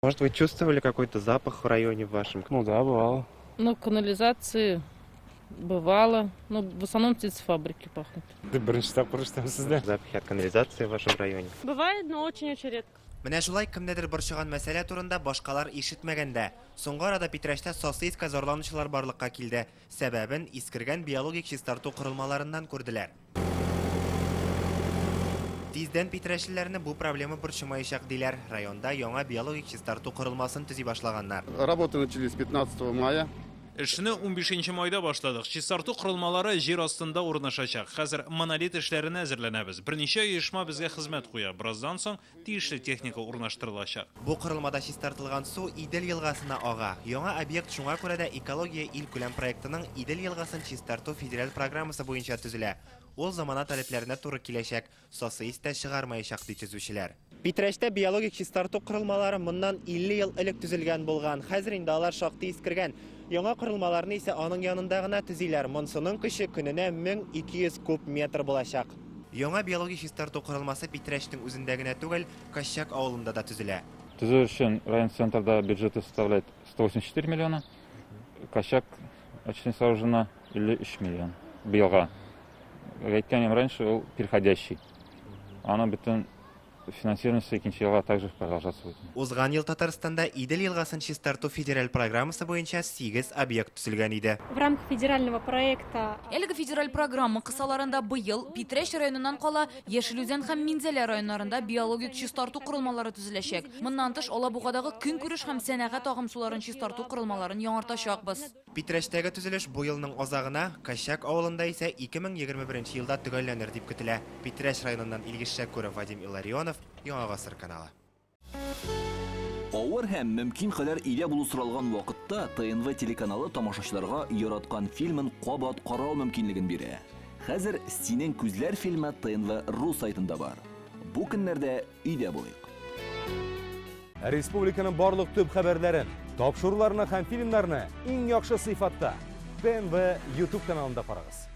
Может, вы чувствовали какой-то запах в районе вашем? Ну да, бывало. Ну, канализации бывало. Но в основном птицефабрики пахнут. Беренче тапкыр ишетәм сездән. Запахи от канализации в вашем районе? Бывает, но очень-очень редко. Менә шулай кемнедер борчыган мәсьәлә турында башкалар ишетмәгән дә. Соңгы арада Питрәчтә сасы искә зарланучылар барлыкка килде. Сәбәбен искергән биологик чистарту корылмаларыннан күрделәр. Тиздән питрәчлеләрне бу проблема борчымаячак, диләр. Районда яңа биологик чистарту корылмасын төзи башлаганнар. Работы начались 15 мая. Эшне 15 майда башладык. Чистарту корылмалары җир астында урнашачак. Хәзер монолит эшләренә әзерләнәбез. Берничә оешма безгә хезмәт куя. Бераздан соң тиешле техника урнаштырылачак. Бу корылмада чистартылган су Идел елгасына ага. Яңа объект шуңа күрә дә Экология илкүләм проектының Идел елгасын чистарту федераль программасы буенча төзелә. Ул замана таләпләренә туры киләчәк, сасы ис тә чыгармаячак, ди төзүчеләр. Питрәчтә биологик чистарту корылмалары моннан 50 ел элек төзелгән булган. Хәзер инде алар шактый искергән. Яңа корылмаларны исә аның янында гына төзиләр. Монсының көче көненә 1200 куб метр булачак. Яңа биологик чистарту корылмасы Питрәчнең үзендә генә түгел, Кощак авылында да төзелә. Төзү өчен район центрда бюджеты составляет 184 миллиона, Кощак очистительное сооружено 53 миллион быелга. Әйткәнем раньше, ул переходящий. Аны бөтен финансирование икенче елга также продолжаться будет. Узган ел Татарстанда Идел елгасын чистарту федераль программасы буенча 8 объект төзелгән иде. В рамках федерального проекта Әлеге федераль программа кысаларында быел Питрәч районыннан кала Яшел Үзән һәм Минзәлә районнарында биологик чистарту корылмалары төзеләчәк. Моннан тыш, Алабугадагы көнкүреш һәм сәнәгать агым суларын чистарту корылмаларын яңартачакбыз. Питрәчтәге төзелеш бу елның азагына, Кощак авылында исә 2021 елда төгәлләнер дип көтелә. Питрәч районыннан Илгиз Шәкүров, Вадим Илларионов, Яңа Гасыр каналы. Авыр һәм мөмкин кадәр өйдә булу соралган вакытта ТНВ телеканалы тамашачыларга яраткан фильмын кабат карау мөмкинлеген бирә. Хәзер Синең күзләр фильмы ТНВ ру сайтында бар. Бу көннәрдә өйдә булыйк. Республиканың барлык төп хәбәрләрен, тапшыруларны һәм фильмнарны иң яхшы сыйфатта ТНВ YouTube каналында карагыз.